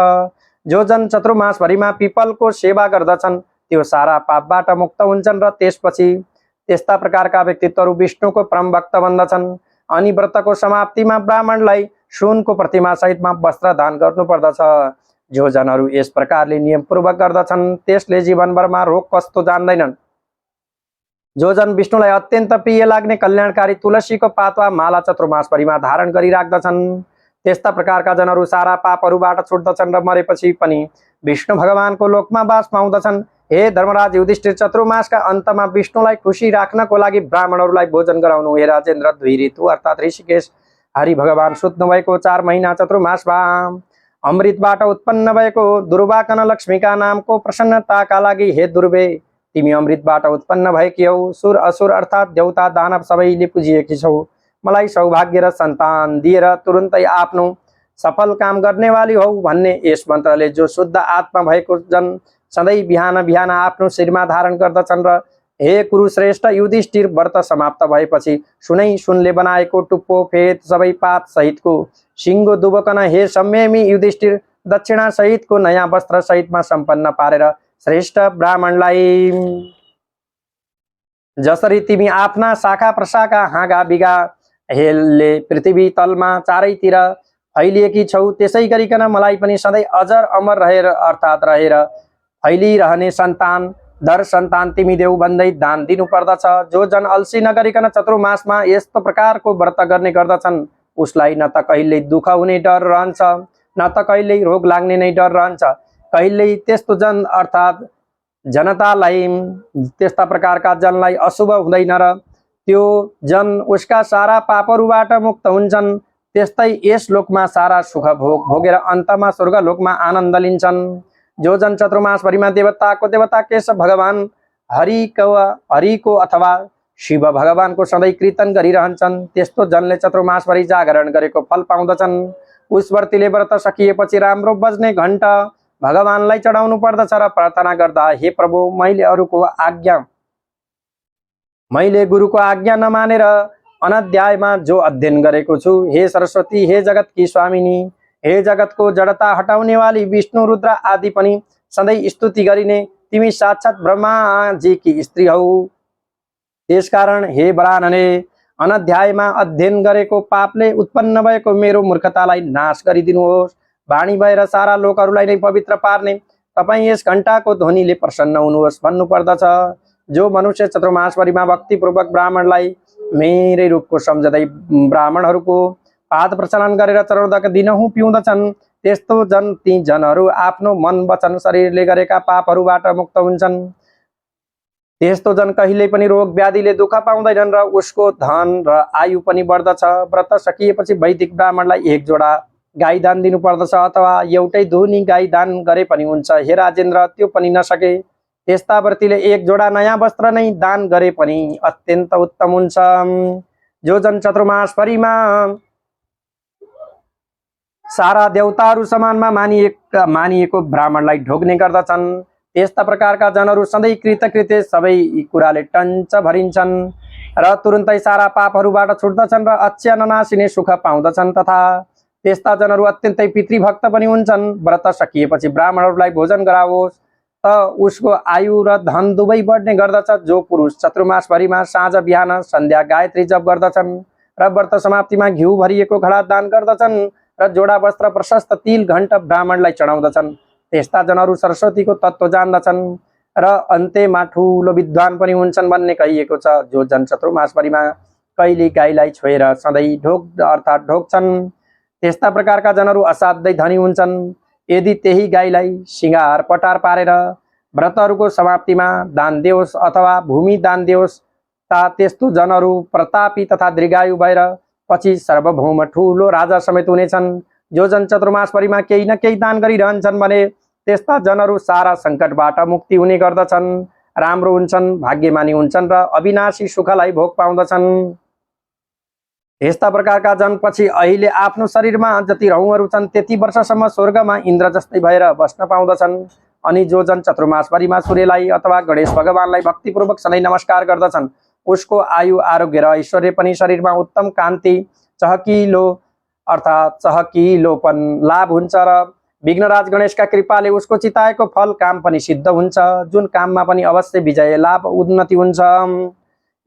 जो जन चतुर्मासभरिमा पिपलको सेवा गर्दछन् त्यो सारा पापबाट मुक्त हुन्छन् र त्यसपछि त्यस्ता प्रकारका व्यक्तित्वहरू विष्णुको परम भक्त बन्दछन्। अनि व्रतको समाप्तिमा ब्राह्मणलाई सुनको प्रतिमा सहितमा वस्त्र दान गर्नुपर्दछ। जो जनहरू यस प्रकारले नियमपूर्वक गर्दछन् त्यसले जीवनभरमा रोग कस्तो जान्दैनन्। जो जन विष्णुलाई अत्यन्त प्रिय लाग्ने कल्याणकारी तुलसीको पात वा माला चतुर्मासभरिमा धारण गरिराख्दछन् त्यस्ता प्रकारका जनहरू सारा पापहरूबाट छुट्दछन् र मरेपछि पनि विष्णु भगवानको लोकमा बास पाउँदछन्। हे धर्मराज युधिष्ठिर, चतुर्मासका अन्तमा विष्णुलाई खुसी राख्नको लागि ब्राह्मणहरूलाई भोजन गराउनु। हे राजेन्द्र, 2 ऋतु अर्थात् ऋषिकेश हरि भगवान सुत्नु भएको 4 महिना चतुर्मासमा अमृतबाट उत्पन्न भएको दुर्वाकन लक्ष्मीका नामको प्रसन्नताका लागि हे दुर्वे, तिमी अमृतबाट उत्पन्न भएकी हौ। सुर असुर अर्थात् देवता दानव सबैले पुजिएकी छौ। मलाई सौभाग्य र सन्तान दिएर तुरुन्तै आफ्नो सफल काम गर्नेवाली हौ भन्ने यस मन्त्रले जो शुद्ध आत्मा भएको जन सधैँ बिहान बिहान आफ्नो शिरमा धारण गर्दछन् र हे कुरुश्रेष्ठ युधिष्ठिर, व्रत समाप्त भएपछि सुनै सुनले बनाएको टुप्पो फेद सबै पात सहितको सिङ्गो दुबोकन हे संयमी युधिष्ठिर दक्षिणा सहितको नयाँ वस्त्र सहितमा सम्पन्न पारेर श्रेष्ठ ब्राह्मणलाई जसरी तिमी आफ्ना शाखा प्रशाखा हाँगा बिगा हेलले पृथ्वी तलमा चारैतिर फैलिएकी छौ, त्यसै गरिकन मलाई पनि सधैँ अजर अमर रहेर अर्थात् रहेर फैलिरहने सन्तान दर सन्तान तिमी देऊ भन्दै दान दिनु पर्दछ। जो जन अल्छी नगरिकन चतुर्मासमा यस्तो प्रकारको व्रत गर्ने गर्दछन् उसलाई न त कहिल्यै दुःख हुने डर रहन्छ, न त कहिल्यै रोग लाग्ने नै डर रहन्छ। कहिल्यै त्यस्तो जन अर्थात् जनतालाई त्यस्ता प्रकारका जनलाई अशुभ हुँदैन र त्यो जन उसका सारा पापहरूबाट मुक्त हुन्छन्। त्यस्तै यस लोकमा सारा सुख भोग भोगेर अन्तमा स्वर्ग लोकमा आनन्द लिन्छन्। जो जन चतुर्मासभरिमा देवताको देवता केशव भगवान हरिको अथवा शिव भगवानको सधैँ कीर्तन गरिरहन्छन् त्यस्तो जनले चतुर्मासभरि जागरण गरेको फल पाउँदछन्। उस व्रतीले व्रत सकिएपछि राम्रो बज्ने घण्ट भगवानलाई चढाउनु पर्दछ र प्रार्थना गर्दा हे प्रभु, मैले गुरुको आज्ञा नमानेर अनध्यायमा जो अध्ययन गरेको छु, हे सरस्वती, हे जगतकी स्वामिनी, हे जगतको जडता हटाउने वाली विष्णु रुद्र आदि पनि सधैँ स्तुति गरिने तिमी साक्षात् ब्रह्माजीकी स्त्री हौ। त्यसकारण हे वरानने, अनध्यायमा अध्ययन गरेको पापले उत्पन्न भएको मेरो मूर्खतालाई नाश गरिदिनुहोस्। वाणी भएर सारा लोकहरूलाई नै पवित्र पार्ने तपाईँ यस घण्टाको ध्वनिले प्रसन्न हुनुहोस् भन्नु पर्दछ। जो मनुष्य चतुर्मासभरिमा भक्तिपूर्वक ब्राह्मणलाई मेरै रूपको सम्झँदै ब्राह्मणहरूको पाद प्रचलन गरेर चरौदक दिनहुँ पिउँदछन् त्यस्तो जन ती जनहरू आफ्नो मन वचन शरीरले गरेका पापहरूबाट मुक्त हुन्छन्। त्यस्तो जन कहिल्यै पनि रोग व्याधिले दुःख पाउँदैनन् र उसको धन र आयु पनि बढ्दछ। व्रत सकिएपछि वैदिक ब्राह्मणलाई 1 जोडा गाई दान दिनु पर्दछ अथवा एउटै धुनी गाई दान गरे पनि हुन्छ। हे राजेन्द्र, त्यो पनि नसके त्यस्ता व्रतीले 1 जोडा नयाँ वस्त्र नै दान गरे पनि अत्यन्त उत्तम हुन्छ। जो जन चतुर्मासभरिमा सारा देवताहरू समानमा मानिएको ब्राह्मणलाई ढोग्ने गर्दछन् त्यस्ता प्रकारका जनहरू सधैँ कृतकृत्य सबै कुराले टञ्च भरिन्छन् र तुरुन्तै सारा पापहरूबाट छुट्दछन् र अक्षय ननासिने सुख पाउँदछन्। तथा त्यस्ता जनहरू अत्यन्तै पितृभक्त पनि हुन्छन्। व्रत सकिएपछि ब्राह्मणहरूलाई भोजन गराओस् त उसको आयु र धन दुवै बढ्ने गर्दछ। जो पुरुष चतुर्मासभरिमा साँझ बिहान सन्ध्या गायत्री जप गर्दछन् र व्रत समाप्तिमा घिउ भरिएको घडा दान गर्दछन् र जोडा वस्त्र प्रशस्त तिल घण्ट ब्राह्मणलाई चढाउँदछन् त्यस्ता जनहरू सरस्वतीको तत्त्व जान्दछन् र अन्त्यमा ठुलो विद्वान पनि हुन्छन् भन्ने कहिएको छ। जो जन चतुर्मासभरिमा कहिले गाईलाई छोएर सधैँ ढोग्छन् त्यस्ता प्रकारका जनहरू असाध्यै धनी हुन्छन्। यदि त्यही गाईलाई सिँगार पटार पारेर व्रतहरूको समाप्तिमा दान दियोस् अथवा भूमि दान दियोस् ता त्यस्तो जनहरू प्रतापी तथा दीर्घायु भएर पछि सार्वभौम ठुलो राजा समेत हुनेछन्। जो जन चतुर्मासभरिमा केही न केही दान गरिरहन्छन् भने त्यस्ता जनहरू सारा सङ्कटबाट मुक्ति हुने गर्दछन्, राम्रो हुन्छन्, भाग्यमानी हुन्छन् र अविनाशी सुखलाई भोग पाउँदछन्। यस्ता प्रकारका जन पछि अहिले आफ्नो शरीरमा जति रौँहरू छन् त्यति वर्षसम्म स्वर्गमा इन्द्र जस्तै भएर बस्न पाउँदछन्। अनि जो जन चतुर्मासभरिमा सूर्यलाई अथवा गणेश भगवानलाई भक्तिपूर्वक सधैँ नमस्कार गर्दछन् उसको आयु, आरोग्य र ऐश्वर्य पनि शरीरमा उत्तम कान्ति, चहकिलोपन लाभ हुन्छ र विघ्नराज गणेशका कृपाले उसको चिताएको फल काम पनि सिद्ध हुन्छ। जुन काममा पनि अवश्य विजय लाभ उन्नति हुन्छ।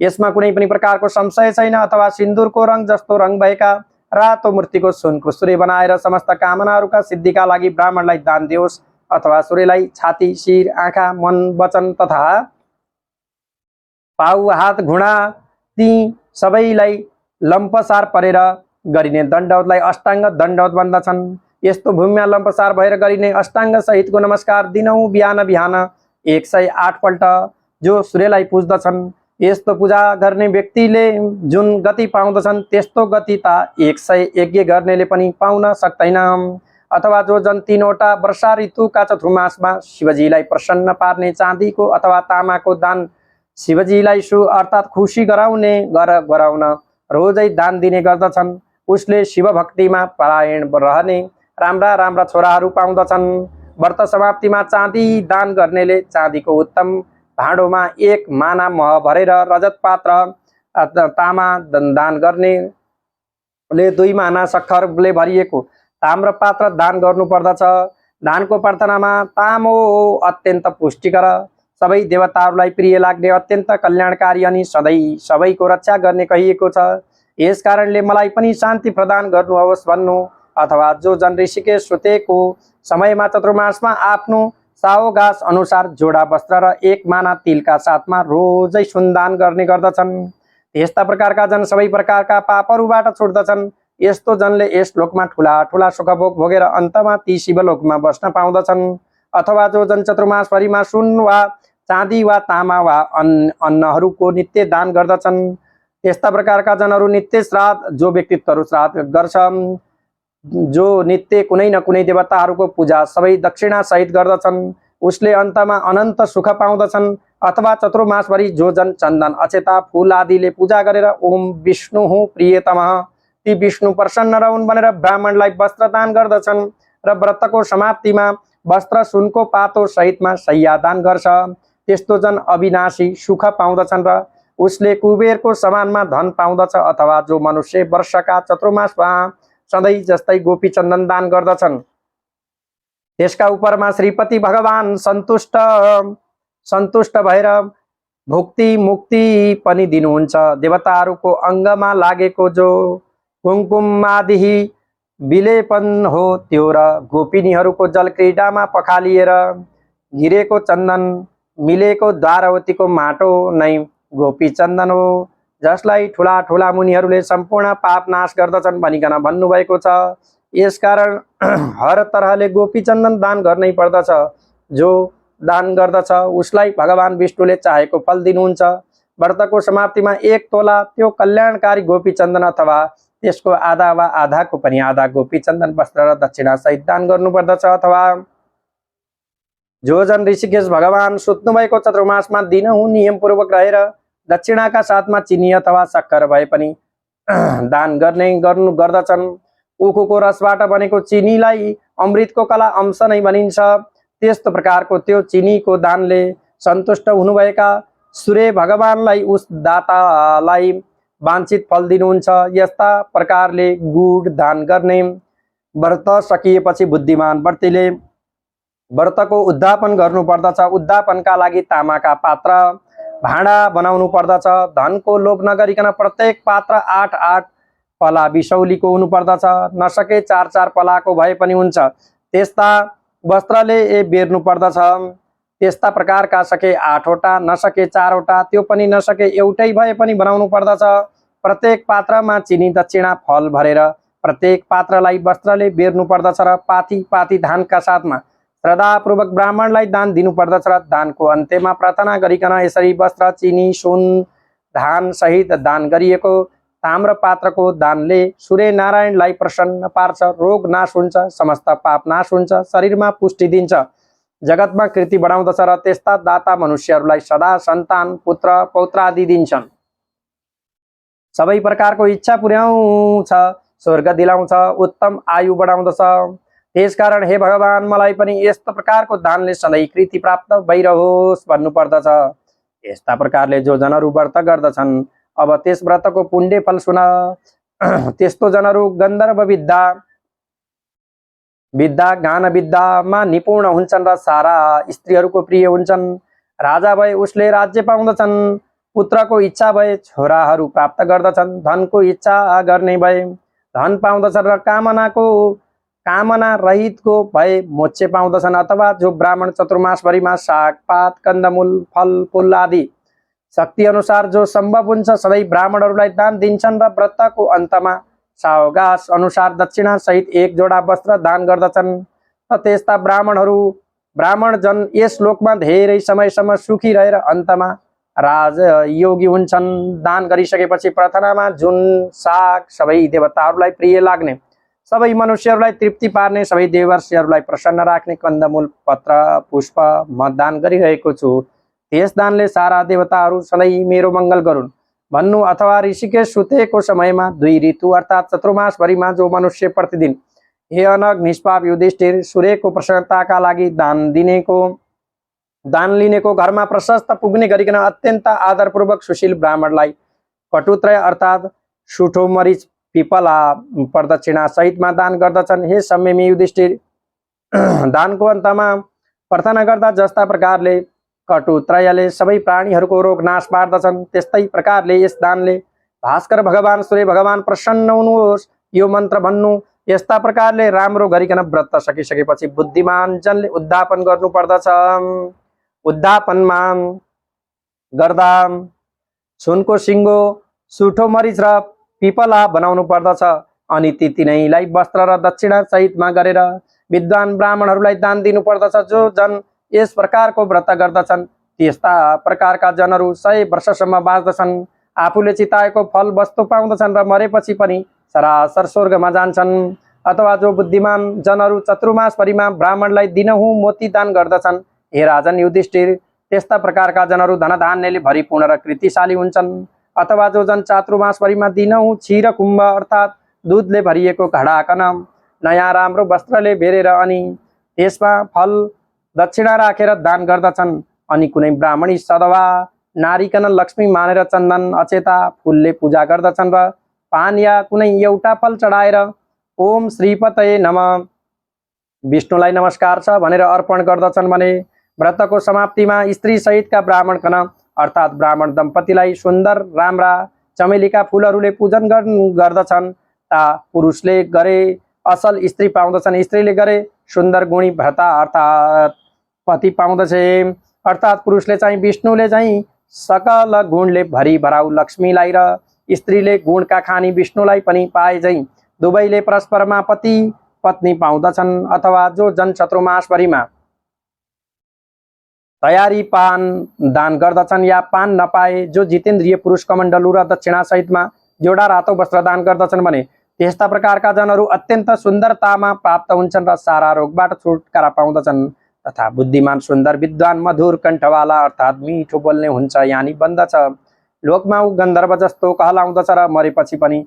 यसमा कुनै पनि प्रकारको संशय छैन। अथवा सिन्दुरको रङ जस्तो रङ भएका रातो मूर्तिको सुनको सूर्य बनाएर समस्त कामनाहरूका सिद्धिका लागि ब्राह्मणलाई दान दियोस्, अथवा सूर्यलाई छाती, शिर, आँखा, मन, वचन तथा पाउ, हात, घुँडा ती सबैलाई लम्पसार परेर गरिने दण्डवतलाई अष्टाङ्ग दण्डवत भन्दछन्। यस्तो भूमिमा लम्पसार भएर गरिने अष्टाङ्ग सहितको नमस्कार दिनहुँ बिहान बिहान 108 पल्ट जो सूर्यलाई पुज्दछन्। यस्तो पूजा गर्ने व्यक्तिले जुन गति पाउँदछन् त्यस्तो गति त 100 यज्ञ गर्नेले पनि पाउन सक्दैन। अथवा जो जन 3वटा वर्षा ऋतुका चतुर्मासमा शिवजीलाई प्रसन्न पार्ने चाँदीको अथवा तामाको दान शिवजीलाई अर्थात् खुसी गराउन रोजै दान दिने गर्दछन् उसले शिव भक्तिमा परायण रहने राम्रा राम्रा छोराहरू पाउँदछन्। व्रत समाप्तिमा चाँदी दान गर्नेले चाँदीको उत्तम भाँडोमा 1 माना मह भरेर, रजत पात्र तामा दान गर्नेले 2 माना सक्खरले भरिएको ताम्र पात्र दान गर्नुपर्दछ। दानको प्रार्थनामा तामो अत्यन्त पुष्टिकर, सबै देवताहरूलाई प्रिय लाग्ने, अत्यन्त कल्याणकारी अनि सधैँ सबैको रक्षा गर्ने कहिएको छ। यस कारणले मलाई पनि शान्ति प्रदान गर्नुहोस् भन्नु। अथवा जो जन ऋषिकेश सुतेको समयमा चतुर्मासमा आफ्नो सावगास अनुसार जोडा वस्त्र र 1 माना तिलका साथमा रोजै सुनदान गर्ने गर्दछन्। यस्ता प्रकारका जन सबै प्रकारका पापहरूबाट छुट्दछन्। यस्तो जनले यस लोकमा ठुला ठुला सुखभोग भोगेर अन्तमा ती शिवलोकमा बस्न पाउँदछन्। अथवा जो जन चतुर्मासभरिमा सुन वा चाँदी वा तामा वा अन्नहरूको नित्य दान गर्दछन् त्यस्ता प्रकारका जनहरू नित्य श्राद्ध, जो व्यक्तित्वहरू श्राद्ध गर्छ, जो नित्य कुनै न कुनै देवताहरूको पूजा सबै दक्षिणा सहित गर्दछन् उसले अन्तमा अनन्त सुख पाउँदछन्। अथवा चतुर्मासभरि जो जन चन्दन, अक्षता, फूल आदिले पूजा गरेर ओम विष्णु प्रियतमः, ती विष्णु प्रसन्न रहन् भनेर ब्राह्मणलाई वस्त्र दान गर्दछन् र व्रतको समाप्तिमा वस्त्र सुनको पातो सहितमा शय्या दान गर्छ त्यस्तो जन अविनाशी सुख पाउँदछन् र उसले कुबेरको समानमा धन पाउँदछ। अथवा जो मनुष्य वर्षका चतुर्मासमा सधैँ जस्तै गोपी चन्दन दान गर्दछन् त्यसका उपरमा श्रीपति भगवान सन्तुष्ट भएर भुक्ति मुक्ति पनि दिनुहुन्छ। देवताहरूको अङ्गमा लागेको जो कुङ्कुमादि विलेपन हो त्यो र गोपिनीहरूको जल क्रीडामा पखालिएर गिरेको चन्दन मिलेको द्वारवतीको माटो नै गोपी चन्दन हो, जसलाई ठुला ठुला मुनिहरूले सम्पूर्ण पाप नाश गर्दछन् भनिकन भन्नुभएको छ। यसकारण हर तरहले गोपी चन्दन दान गर्नै पर्दछ। जो दान गर्दछ उसलाई भगवान विष्णुले चाहेको फल दिनुहुन्छ। व्रतको समाप्तिमा 1 तोला त्यो कल्याणकारी गोपी चन्दन अथवा त्यसको आधा वा आधाको पनि आधा गोपी चन्दन वस्त्र र दक्षिणा सहित दान गर्नुपर्दछ। अथवा जो जन ऋषिकेश भगवान सुत्नु भएको चतुर्मासमा दिनहुँ नियमपूर्वक रहेर दक्षिणाका साथमा चिनी अथवा सक्खर भए पनि दान गर्दछन्। उखुको रसबाट बनेको चिनीलाई अमृतको कला अंश नै भनिन्छ। त्यस्तो प्रकारको त्यो चिनीको दानले सन्तुष्ट हुनुभएका सूर्य भगवानलाई उस दातालाई वाञ्छित फल दिनुहुन्छ। यस्ता प्रकारले गुड दान गर्ने। व्रत सकिएपछि बुद्धिमान व्यक्तिले व्रतको उद्यापन गर्नुपर्दछ। उद्यापनका लागि तामाका पात्र भाँडा बनाउनु पर्दछ। धनको लोभ नगरिकन प्रत्येक पात्र 8 पला बिसौलीको हुनुपर्दछ। नसके 4 पलाको भए पनि हुन्छ। त्यस्ता वस्त्रले बेर्नु पर्दछ। त्यस्ता प्रकारका सके 8वटा, नसके 4वटा, त्यो पनि नसके एउटै भए पनि बनाउनु पर्दछ। प्रत्येक पात्रमा चिनी दक्षिणा फल भरेर प्रत्येक पात्रलाई वस्त्रले बेर्नु पर्दछ र पाती पाती धानका साथमा श्रद्धापूर्वक ब्राह्मणलाई दान दिनुपर्दछ र दानको अन्त्यमा प्रार्थना गरिकन यसरी वस्त्र, चिनी, सुन, धान सहित दान गरिएको ताम्र पात्रको दानले सूर्य नारायणलाई प्रसन्न पार्छ, रोग नाश हुन्छ, समस्त पाप नाश हुन्छ, शरीरमा पुष्टि दिन्छ, जगतमा कृति बढाउँदछ र त्यस्ता दाता मनुष्यहरूलाई सदा सन्तान पुत्र पौत्र आदि दिन्छन्। सबै प्रकारको इच्छा पुर्याउँछ, स्वर्ग दिलाउँछ, उत्तम आयु बढाउँदछ। त्यसकारण हे भगवान, मलाई पनि यस्तो प्रकारको दानले सधैँ कृति प्राप्त भइरहोस् भन्नु पर्दछ। यस्ता प्रकारले जो जनहरू व्रत गर्दछन्, अब त्यस व्रतको पुण्य फल सुन। त्यस्तो जनहरू गन्धर्व विद्या गान विद्यामा निपुण हुन्छन् र सारा स्त्रीहरूको प्रिय हुन्छन्। राजा भए उसले राज्य पाउँदछन्, पुत्रको इच्छा भए छोराहरू प्राप्त गर्दछन्, धनको इच्छा गर्ने भए धन पाउँदछन् र कामना रहितको भए मोक्ष पाउँदछन्। अथवा जो ब्राह्मण चतुर्मासभरिमा सागपात कंदमूल फल फूल आदि शक्ति अनुसार जो सम्भव हुन्छ सधैँ ब्राह्मणहरूलाई दान दिन्छन् र व्रतको अन्तमा सावगास अनुसार दक्षिणा सहित एक जोडा वस्त्र दान गर्दछन्। त्यस्ता ब्राह्मण जन यस लोकमा धेरै समयसम्म सुखी रहेर अन्तमा राजयोगी हुन्छन्। दान गरिसकेपछि प्रार्थनामा जुन साग सबै देवताहरूलाई प्रिय लाग्ने, सबै मनुष्यहरूलाई तृप्ति पार्ने, सबै देवर्षिहरूलाई प्रसन्न राख्ने कन्दमूल पत्र पुष्प म दान गरिरहेको छु, त्यस दानले सारा देवताहरू सधैँ मेरो मङ्गल गरून् भन्नु। अथवा ऋषिकेश सुतेको समयमा 2 ऋतु अर्थात् चतुर्मासभरिमा जो मनुष्य प्रतिदिन हे अनग निष्पाप युधिष्ठिर, सूर्यको प्रसन्नताका लागि दान लिनेको घरमा प्रशस्त पुग्ने गरिकन अत्यन्त आदरपूर्वक सुशील ब्राह्मणलाई कटुत्रय अर्थात् सुठो मरिच पिपला प्रदक्षिणा सहितमा दान गर्दछन्। हे संयमी युधिष्ठिर, दानको अन्तमा प्रार्थना गर्दा जस्ता प्रकारले कटुत्रयले सबै प्राणीहरूको रोग नाश पार्दछन्, त्यस्तै प्रकारले यस दानले भास्कर भगवान सूर्य भगवान प्रसन्न हुनुहोस् यो मन्त्र भन्नु। यस्ता प्रकारले राम्रो गरिकन व्रत सकिसकेपछि बुद्धिमान जनले उद्धापन गर्नु पर्दछ। उद्धापनमा गर्दा सुनको सिङ्गो, सुठो मरिच र पिपला बनाउनु पर्दछ। अनि ती तिनैलाई वस्त्र र दक्षिणा सहितमा गरेर विद्वान ब्राह्मणहरूलाई दान दिनु पर्दछ। जो जन यस प्रकारको व्रत गर्दछन् त्यस्ता प्रकारका जनहरू 100 वर्षसम्म बाँच्दछन्, आफूले चिताएको फल वस्तु पाउँदछन् र मरेपछि पनि सरासर स्वर्गमा जान्छन्। अथवा जो बुद्धिमान जनहरू चतुर्मासभरिमा ब्राह्मणलाई दिनहुँ मोती दान गर्दछन्, हे राजन युधिष्ठिर, त्यस्ता प्रकारका जनहरू धनधान्यले भरिपूर्ण र कृतिशाली हुन्छन्। अथवा जो जन चातुर्मासभरिमा दिनहुँ क्षीर कुम्भ अर्थात् दुधले भरिएको घडाकन नयाँ राम्रो वस्त्रले बेरेर अनि त्यसमा फल दक्षिणा राखेर दान गर्दछन्। अनि कुनै ब्राह्मणी सधवा नारीकन लक्ष्मी मानेर चन्दन अचेता फुलले पूजा गर्दछन् र पान या कुनै एउटा फल चढाएर ओम श्रीपतये नमः विष्णुलाई नमस्कार छ भनेर अर्पण गर्दछन् भने व्रतको समाप्तिमा स्त्री सहितका ब्राह्मणकन अर्थात् ब्राह्मण दम्पतिलाई सुन्दर राम्रा चमेलीका फुलहरूले पूजन गर्दछन्। पुरुषले गरे असल स्त्री पाउँदछन्, स्त्रीले गरे सुन्दर गुणी भ्रता अर्थात् पति पाउँदछे। अर्थात् पुरुषले चाहिँ विष्णुले चाहिँ सकल गुणले भरी भराउ लक्ष्मीलाई र स्त्रीले गुणका खानी विष्णुलाई पनि पाए चाहिँ दुवैले परस्परमा पति पत्नी पाउँदछन्। अथवा जो जन चतुर्मासभरिमा तयारी पान दान गर्दछन् या पान नपाए जो जितेन्द्रिय पुरुष कमण्डलु र दक्षिणा सहितमा जोडा रातो वस्त्र दान गर्दछन् भने त्यस्ता प्रकारका जनहरू अत्यन्त सुन्दरतामा प्राप्त हुन्छन् र सारा रोगबाट छुटकारा पाउँदछन्। तथा बुद्धिमान सुन्दर विद्वान मधुर कण्ठवाला अर्थात् मिठो बोल्ने हुन्छ यानी बन्दछ। लोकमा ऊ गन्धर्व जस्तो कहलाउँदछ र मरेपछि पनि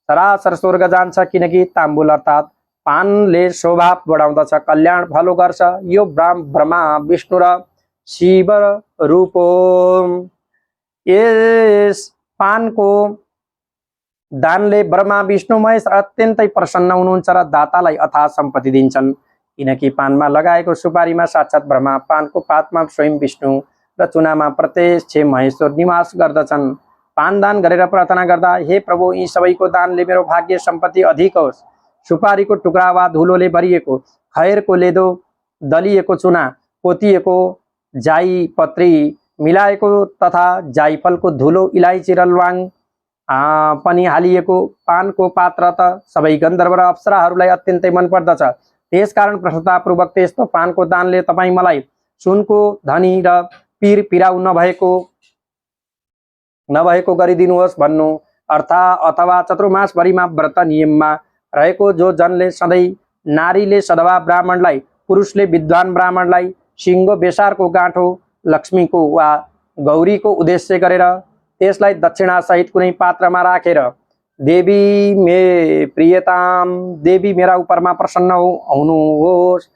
सरासर स्वर्ग जान्छ, किनकि ताम्बुल अर्थात् पानले शोभा बढाउँदछ, कल्याण भलो गर्छ। यो ब्रह्मा विष्णु र शिव रूपो यस पानको दानले ब्रह्मा विष्णु महेश अत्यन्तै प्रसन्न हुनुहुन्छ र दातालाई अथाह सम्पत्ति दिन्छन्। किनकि पानमा लगाएको सुपारीमा साक्षात् ब्रह्मा, पानको पातमा स्वयं विष्णु र चुनामा प्रत्यक्ष महेश्वर निवास गर्दछन्। पान दान गरेर प्रार्थना गर्दा हे प्रभु, यी सबैको दानले मेरो भाग्य सम्पत्ति अधिक होस्। सुपारीको टुक्रा वा धुलोले भरिएको, खैरको लेदो दलिएको चुना, पोतिएको जाइपत्री मिलाएको तथा जाइफलको धुलो, इलायची र ल्वाङ पनि हालिएको पानको पात्र त सबै गन्धर्व र अप्सराहरूलाई अत्यन्तै मन पर्दछ। त्यसकारण प्रसन्नतापूर्वक त्यस्तो पानको दानले तपाईँ मलाई सुनको धनी र पिर पिराउ नभएको गरिदिनुहोस् भन्नु। अथवा चतुर्मासभरिमा व्रत नियममा रहेको जो जनले सधैँ नारीले सधवा ब्राह्मणलाई, पुरुषले विद्वान ब्राह्मणलाई सिङ्गो बेसारको गाँठो, लक्ष्मीको वा गौरीको उद्देश्य गरेर त्यसलाई दक्षिणासहित कुनै पात्रमा राखेर देवी मे प्रियताम, देवी मेरा उपरमा प्रसन्न हुनुहोस्